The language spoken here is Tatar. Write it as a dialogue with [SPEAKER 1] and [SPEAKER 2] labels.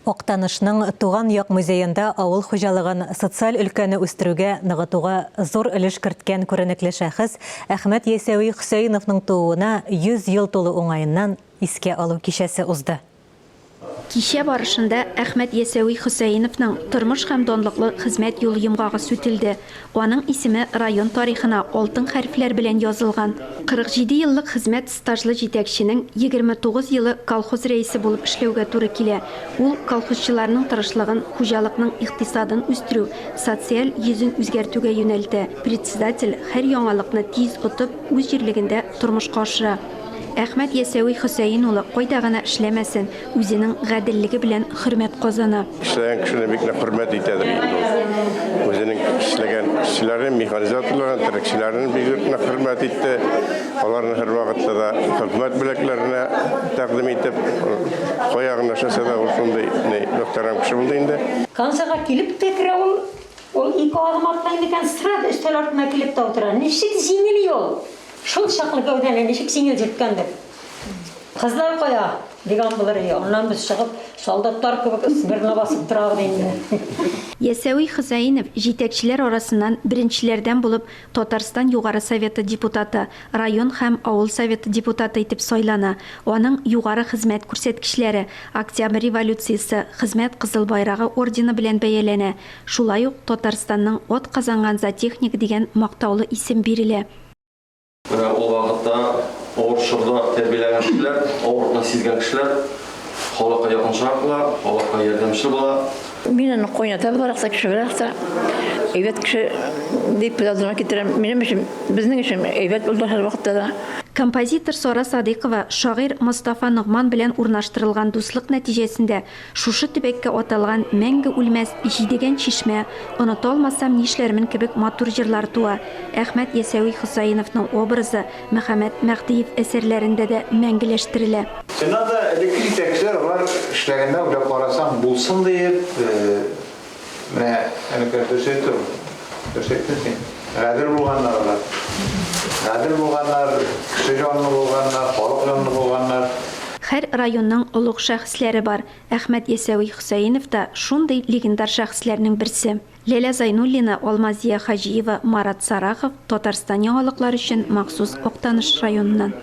[SPEAKER 1] Актанышның Туган як музеенда авыл хуҗалыгын, социаль өлкәне үстерүгә, ныгытуга зур өлеш керткән күренекле шәхес Әхмәт Ясәви Хөсәеновның тууына 100 ел тулу уңаеннан искә алу кичәсе узды.
[SPEAKER 2] Кичә барышында Әхмәт Ясәви Хөсәеновның тормыш һәм данлыклы хезмәт юлы йомгагы сүтелде. Аның исеме район тарихына алтын хәрефләр белән язылган. 47 еллык хезмәт стажлы җитәкченең 29 елы колхоз рәисе булып эшләүгә туры килә. Ул колхозчыларның тырышлыгын хуҗалыкның икътисадын үстерү, социаль йөзен үзгәртүгә юнәлтә. Председатель һәр яңалыкны тиз отып, үз җирлегендә тормышка ашыра. Әхмәт Ясәви Хөсәен улы кайда гына эшләмәсен, үзенең гаделлеге белән хөрмәт казана.
[SPEAKER 3] Эшләгән кешене бик нык хөрмәт итәдер инде ул. Үзенең эшләгән эшчеләрен, механизаторларын, терлекчеләрен бик нык хөрмәт итте. Аларны һәрвакытта да хөкүмәт бүләкләренә тәкъдим итеп, кая гына эшләсә дә, ул шундый мөхтәрәм кеше булды инде.
[SPEAKER 4] Концертка килеп тә керә ул, ул ике адым атлый микән, сразу өстәл артына килеп тә утыра. Ничек җиңел юл! Шул чаклы гәүдәне ничек җиңел йөрткәндер. Кызлар кая? дигән булыр иде. Аннан без чыгып, солдатлар кебек смирно басып торабыз инде.
[SPEAKER 2] Ясәви Хөсәенов җитәкчеләр арасыннан беренчеләрдән булып Татарстан Югары Советы депутаты, район һәм авыл Советы депутаты итеп сайлана. Аның югары хезмәт күрсәткечләре Октябрь революциясе, Хезмәт Кызыл Байрагы ордены белән бәяләнә. Шулай ук Татарстанның атказанган зоотехнигы дигән мактаулы исем бирелә.
[SPEAKER 5] Менә ул вакытта авыр чорда тәрбияләнгән кешеләр, авырлыкны сизгән кешеләр халыкка якынчарак була, халыкка ярдәмчел була.
[SPEAKER 6] Мин аны кайната буларак та, кеше буларак та әйбәт кеше дип күз алдыма китерәм. Минем өчен, безнең өчен әйбәт булды һәрвакытта да.
[SPEAKER 2] Композитор Сара Садыйкова шагыйрь Мостафа Ногман белән урнаштырылган дуслык нәтиҗәсендә Шушы төбәккә аталган Мәңге үлмәс Җидегән чишмә, Оныта алмасам нишләрмен кебек матур җырлар туа. Әхмәт Ясәви Хөсәеновның образы Мөхәммәт Мәһдиев әсәрләрендә дә мәңгеләштерелә.
[SPEAKER 7] Чыннан да, элекке җитәкчеләр алар эшләгәндә уйлап карасаң, булсын диеп, менә энекәш дөрес әйтте ул. Дөрес әйттең син. Гадел булганнар алар. Гадел булганнар, кеше җанлы булганнар, халык җанлы булганнар.
[SPEAKER 2] Һәр районның олуг шәхесләре бар. Әхмәт Ясәви Хөсәенов та шундый легендар шәхесләрнең берсе. Ләлә Зайнуллина, Алмазия Хаҗиева, Марат Сарахов, Татарстан яңалыклары өчен махсус Актаныш районыннан.